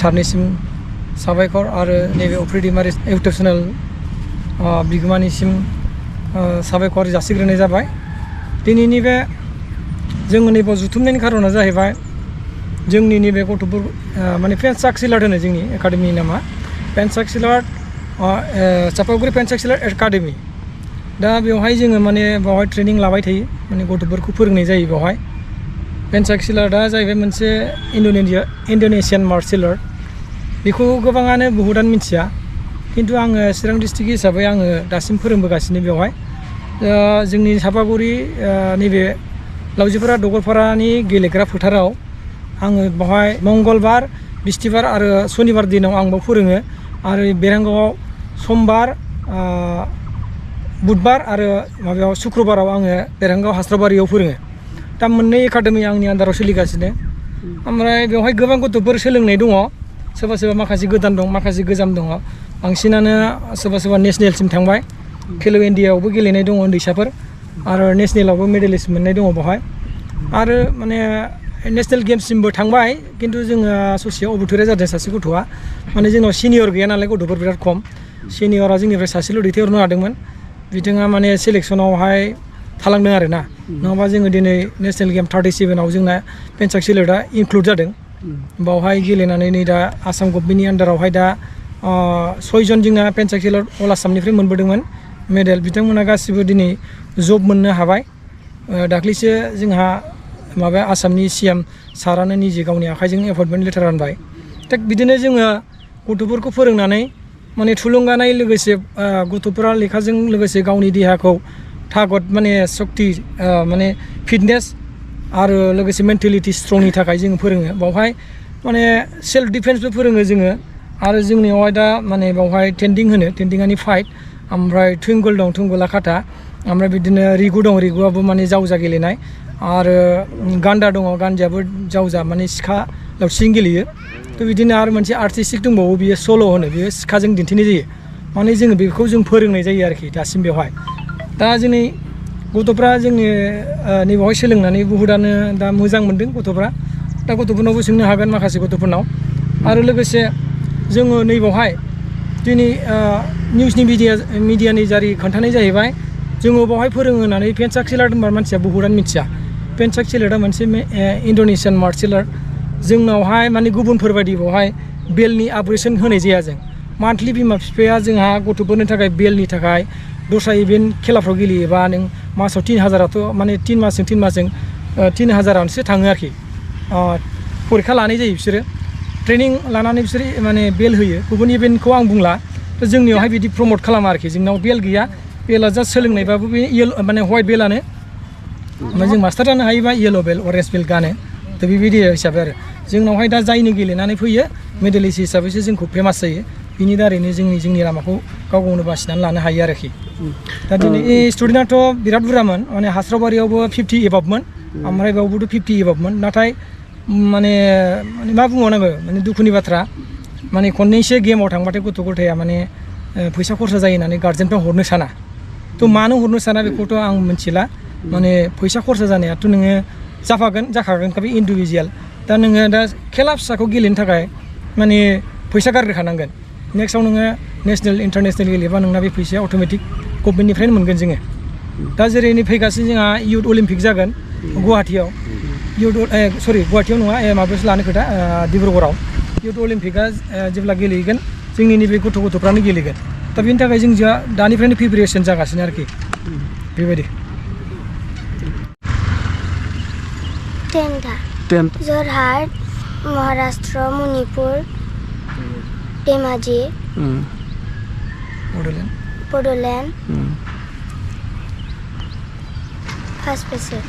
सारनिसिम साबायखर आरो नैबे अफ्रि दैमारि इउटुब चेनेल बिगोमानिसिम साबायखर जासिग्रोनाय जाबाय। दिनैनि बे जोङो नैबे जुथुमनायनि खारना जाहैबाय जोंनि नैबे गथ'फोर माने पेन्चाक सिलाट होनो जोंनि एकाडेमिनि नामा पेन्चाक सिलाट चापागुरि पेन्चाक सिलाट एकाडेमि। दा बेवहाय जोङो माने बेवहाय ट्रेनिं लाबाय थायो माने गथ'फोरखौ फोरोंनाय जायो बेवहाय। पेन्चाक सिलाटआ जाहैबाय मोनसे इन्डोनेसियान मार्शेल आर्ट। बेखौ गोबाङानो बहुतानो मिथिया, खिन्थु आङो चिरां डिस्ट्रिक्ट हिसाबै आङो दासिम फोरोंबोगासिनो बेवहाय। जोंनि चापागुरि नैबे लावजिपारा दगलपारानि गेलेग्रा फोथाराव आङो बेवहाय मंगलबार, बिस्थिबार आरो सनिबार दिनाव आं बेयाव फोरोङो आरो बेरेंगावआव समबार, बुधबार आरो माबायाव शुक्रबाराव आङो बेरेंगाव हास्रावबारियाव फोरोङो। दा मोननै एकाडेमि आंनि आन्दाराव सोलिगासिनो। ओमफ्राय बेवहाय गोबां गथ'फोर सोलोंनाय दङ, सोरबा सोरबा माखासे गोदान दं, माखासे गोजाम दङ। बांसिनानो सोरबा सोरबा नेसनेलसिम थांबाय, खेल' इन्डियाआवबो गेलेनाय दङ उन्दैसाफोर आरो नेसनेलावबो मेडेलिस्ट मोननाय दङ बेवहाय। आरो माने नेसनेल गेम्ससिमबो थांबाय, खिन्थु जोङो ससेयाव अबथुराया जादों सासे गथ'आ माने जोंनाव सिनियर गैया नालाय गथ'फोर बिराद खम। सिनियरा जोंनिफ्राय सासेल' दैथायहरनो हादोंमोन, बिथाङा माने सेलेक्सनावहाय थालांदों आरो ना। नङाबा जोङो दिनै नेसनेल गेम 37आव जोंना पेन्चाक सिलाटआ इनक्लुड जादों। बावहाय गेलेनानै नै दा आसाम गभर्नमेन्टनि आन्दारावहाय दा 6 जन जोंना पेन्चाक सिलाट अल आसामनिफ्राय मोनबोदोंमोन मेडेल। बिथांमोना गासिबो दिनै जब मोननो हाबाय। दाख्लैसो जोंहा माबा आसामनि CM सारानो निजे गावनि आखाइजों एपइन्टमेन्ट लेटार रानबाय। थिग बिदिनो जोङो गथ'फोरखौ फोरोंनानै माने थुलुंगानाय लोगोसे गथ'फोरा लेखाजों लोगोसे गावनि देहाखौ थागत माने सक्ति माने फिटनेस आरो लोगोसे मेन्टेलिटि स्ट्रंनि थाखाय जोङो फोरोङो। बावहाय माने सेल्फ डिफेन्सबो फोरोङो जोङो। आरो जोंनियावहाय दा माने बावहाय टेन्डिं होनो, टेन्डिंआनि फाइट, ओमफ्राय थुंगल दं, थुंगला खाथा, ओमफ्राय बिदिनो रिगु दं, रिगुआबो माने जावजा गेलेनाय, आरो गान्दा दङ, गान्दायाबो जावजा माने सिखा लावथिजों गेलेयो। थ' बिदिनो आरो मोनसे आर्टिस्टिक दंबावो, बियो सल' होनो, बियो सिखाजों दिन्थिनाय जायो। माने जोङो बेखौ जों फोरोंनाय जायो आरोखि दासिम बेवहाय। दा जोंनि गथ'फ्रा जोंनि नैबावहाय सोलोंनानै बहुतानो दा मोजां मोनदों गथ'फ्रा। दा गथ'फोरनावबो सोंनो हागोन माखासे गथ'फोरनाव। आरो लोगोसे जोङो नैबावहाय दिनै निउसनि मिडियानि जारि खोन्थानाय जाहैबाय, जोङो बावहाय फोरोङो होननानै पेन्चाक सिलाट होनबा मानसिया बहुतानो मिथिया। पेन्चाक सिलाटआ मोनसे इन्डोनेसियान मार्शेल आर्ट। जोंनावहाय माने गुबुनफोरबायदि बेवहाय बेलनि आपरेसन होनाय जाया जों। मान्थलि बिमा बिफाया जोंहा गथ'फोरनि थाखाय बेलनि थाखाय दस्रा इभेन्ट खेलाफ्राव गेलेयोबा नों मासाव 3000आथ' माने 3 मासजों 3000आनोसो थाङो आरोखि। फरिखा लानाय जायो बिसोरो, ट्रेनिं लानानै बिसोरो माने बेल होयो। गुबुन इभेन्टखौ आं बुंला, जोंनियावहाय बिदि प्रमट खालामा आरोखि। जोंनाव बेल गैया, बेला जास्ट सोलोंनायबाबो बे माने हवाइट बेलानो। ओमफ्राय जों मास्टार जानो हायोबा येल' बेल, अरेन्ज बेल गानो। थ' बेबायदि हिसाबै आरो जोंनावहाय दा जायनो गेलेनानै फैयो मेडेलिस्ट हिसाबैसो जोंखौ फेमास जायो। बिनि दारैनो जोंनि लामाखौ गाव गावनो बासिनानै लानो हायो आरोखि। दा दिनै स्टुडेन्टआथ' बिराद बुरजामोन, माने हास्रावबारियावबो 50 एबाबमोन, ओमफ्राय बेयावबोथ' 50 एबाबमोन। नाथाय माने मा बुंबावनांगौ, माने दुखुनि बाथ्रा, माने खननैसो गेमाव थांबाथाय गथ' गथाया माने फैसा खरसा जायो होननानै गार्जेनफ्रा हरनो साना। थ' मानो हरनो साना बेखौथ' आं मिथिला। माने फैसा खरसा जानायाथ' नोङो जाखागोनखा, बे इन्डिभिजुवेल। दा नोङो दा खेला फिसाखौ गेलेनो थाखाय माने फैसा गारग्रोखानांगोन। नेक्स्टआव नोङो नेसनेल इन्टारनेसनेल गेलेबा नोंना बे फैसाया अट'मेटिक गभर्नमेन्टनिफ्रायनो मोनगोन जोङो। दा जेरै फैगासिनो जोंहा इयुथ अलिम्पिक जागोन गुवाहाटियाव, गुवाहाटियाव नङा, माबायावसो लानो खोथा, डिब्रुगड़आव। इयुथ अलिम्पिकआ जेब्ला गेलेगोन जोंनि नैबे गथ'फ्रानो गेलेगोन। दा बेनि थाखाय जों दानिफ्रायनो प्रिपेरेसन जागासिनो आरोखि बेबायदि। जरहाट, महाराष्ट्र, मणिपुर, धेमाजि, बड'लेण्ड, फार्स्ट बोसोर।